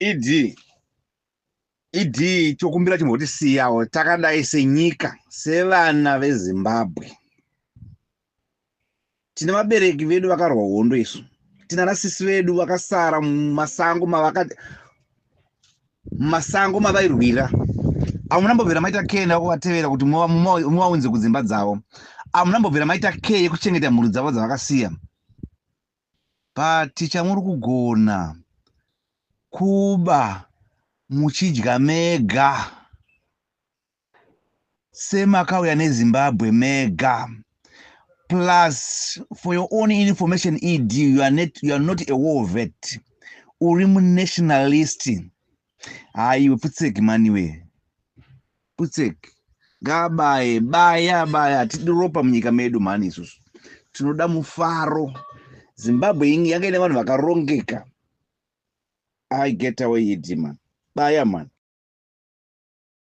ED, ED, tokumbira chimbotisiyawo takadai senyika, sevana veZimbabwe. Tine vabereki vedu vakarwa hondo isu, tina nasisi vedu vakasara mumasango mumasango mavairwira. Hamuna mbobvira maita care nekuvatevera kuti muvaunze kudzimba dzavo. Hamuna mbobvira maita care yekuchengeta mhuri dzavo dzavakasiya. But chamuri kugona kuba muchidya mega, semakauya neZimbabwe mega. Plus, for your own information, ED, you are not a war vet, uri munationalist. Haiwe, pfutseki maniwe, pfutseki. Ngabaye, baya, baya. Hatidi ropa munyika medu mhani. Isusu tinoda mufaro. Zimbabwe yanga ine vanhu vakarongeka. I get away, ED man, baya man.